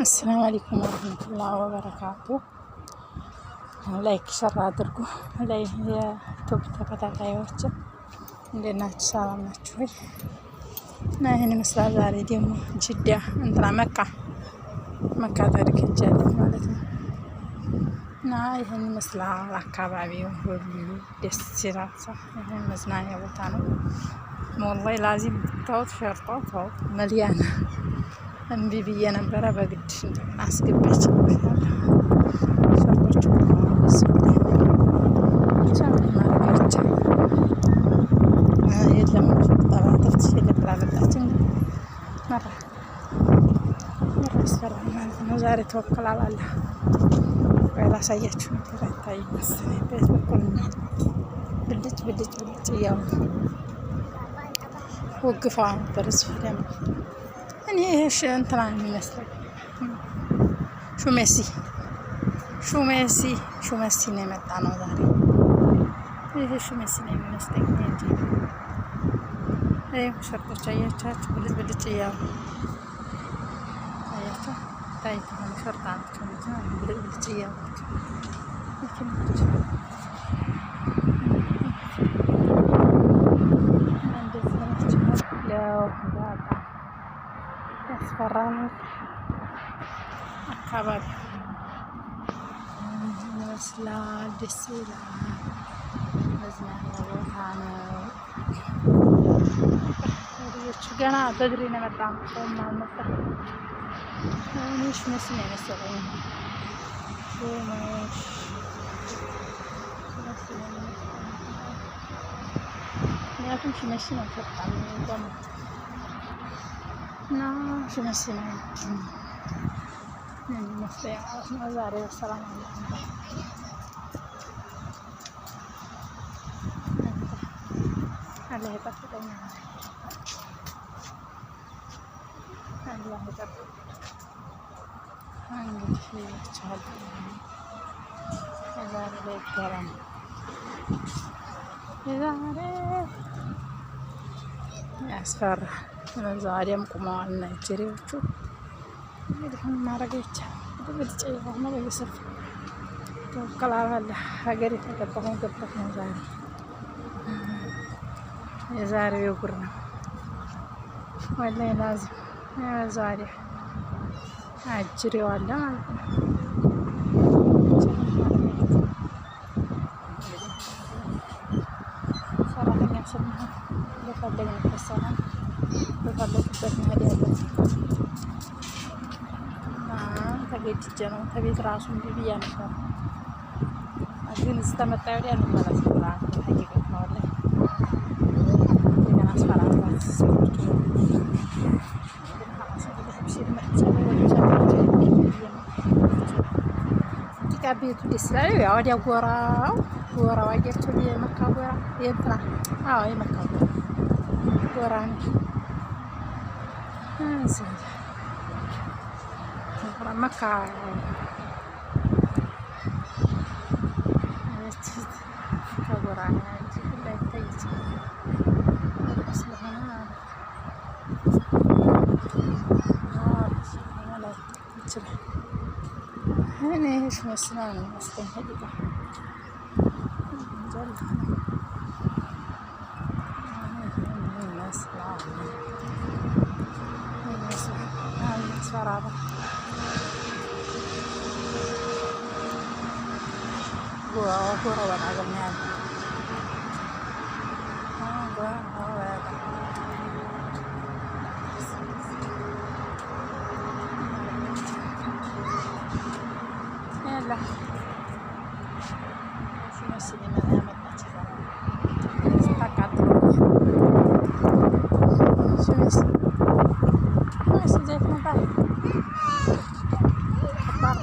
السلام عليكم ورحمة الله وبركاته። Like share አድርጉ። ላይ የ YouTube ተከታታዮች እንዴት ናችሁ? ሰላም ናችሁ ወይ? እና ይህን ይመስላል። ዛሬ ደግሞ ጅዳ እንትና መካ መካ ተድክጃለሁ ማለት ነው። እና ይህን ይመስላል አካባቢው ሁሉ ደስ ይላል። ይህን መዝናኛ ቦታ ነው። والله لازم ብታዩት ሸርጣው ታውት مليان እምቢ ብዬ ነበረ። በግድ እንደገና አስገባች። ሸርጦቹ ብቻ ምንም ማድረግ አይቻልም። የለም ጠባ تفتيش የለም ብላ መጣች። مرة مرة ያስፈራል ማለት ነው። ዛሬ ተወክላል አለ። ቆይ ላሳያችሁ ነገር አይታይም መሰለኝ። በየት በኩል ብልጭ ብልጭ ብልጭ እያሉ ወግፋ ነበር እሱ ደግሞ እኔ ይሄ እንትና የሚመስለኝ ሹሜሲ ሹሜሲ ሹሜሲ ነው የመጣ ነው ዛሬ። ይሄ ሹሜሲ ነው የሚመስለኝ እንጂ ይሄ ሸርጦች አያቻችሁ ብልጭ ብልጭ እያሉ አያቸው ታይ ከሆነ ሸርጣ ናቸው እንጂ ብልጭ ብልጭ እያሉ መኪናዎች እንደዚህ ናቸው። በጣም ያስፈራል አካባቢው ይመስላል። ደስ ይላል። መዝናኛ ቦታ ነው። ልጆቹ ገና በእግሬ ነው የመጣ ነው። ሰውም አልመጣም። እኔ ሹመሲ ነው የመሰለኝ። ሹመሲ ነው የሚመስለኝ። ምክንያቱም ሹመሲ ነው ፈጣን የሚቆመው እና ሹመሲ ነው የሚመስለኝ ማለት ነው። ዛሬ በሰላም አለ አላህ ይጠብቀኛል። አላህ ይጠብቀኝ። እንግዲህ ይላችኋል የዛሬ ላይ ይገራም የዛሬ ያስፈራ። ዛሬም ቁመዋል ናይጄሪያዎቹ። እንግዲህ ምን ማድረግ አይቻልም። ብልጭ የሆነ በየሰፍ ተወከላል ሀገር የተገባሁ ገባሁ ነው ዛሬ። የዛሬው የጉር ነው ወላሂ ላዚም ዛሬ አጅሬው አለ ማለት ነው። ሰራተኛ ስንሆን በፈለግንበት ሰዓት በፈለጉበት መሄድ ያለን እና ተገድጄ ነው ተቤት ራሱ እምቢ ብያ ነበር፣ ግን እዚህ ተመጣ ወዲያ ልመለስ ሀቂቀት ነው ወላሂ እንደገና አስፈራራት ሰዎቹ ጭቃ ቤቱ ደስ ይላል። ያው ወዲያ ጎራው ጎራው አያቸው የመካ ጎራ የእንትና አዎ የመካ ጎራ ጎራ ነው። መካ ከጎራ ነው እንጂ ላይታይ ይችላል ስለሆነ ይችላል። እኔ ሹመሲ ነው የሚመስለኝ ሀቂቃ ይመስላል። ጎሮ በጣም ያለ ያለ ሹመሲ ያመጣች ስታቃጥል ሹመሲ ሹመሲ ዘይት ነበር ከባድ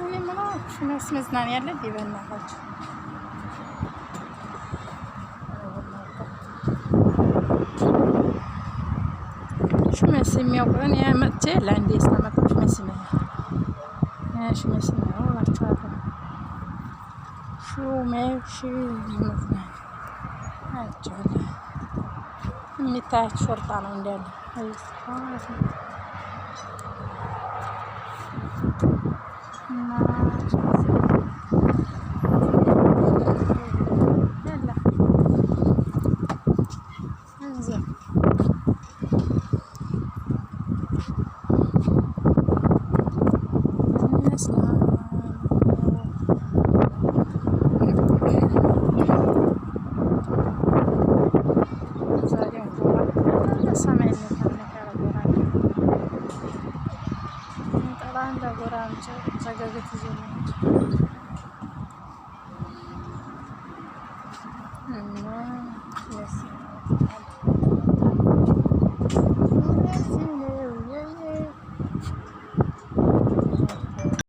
እኔ የምለው ሹመሲ መዝናኛ አለ እንዴ? በእናታችሁ ሹመሲ የሚያውቁ እኔ መጥቼ ለአንዴ ስለመጣሁ ሹመሲ ነው ሹመሲ ነው እላችኋለሁ። ሹመሲ መዝናኛ አያችኋለሁ። የሚታያችሁ شرطة ነው እንዳለ ማለት ነው። እና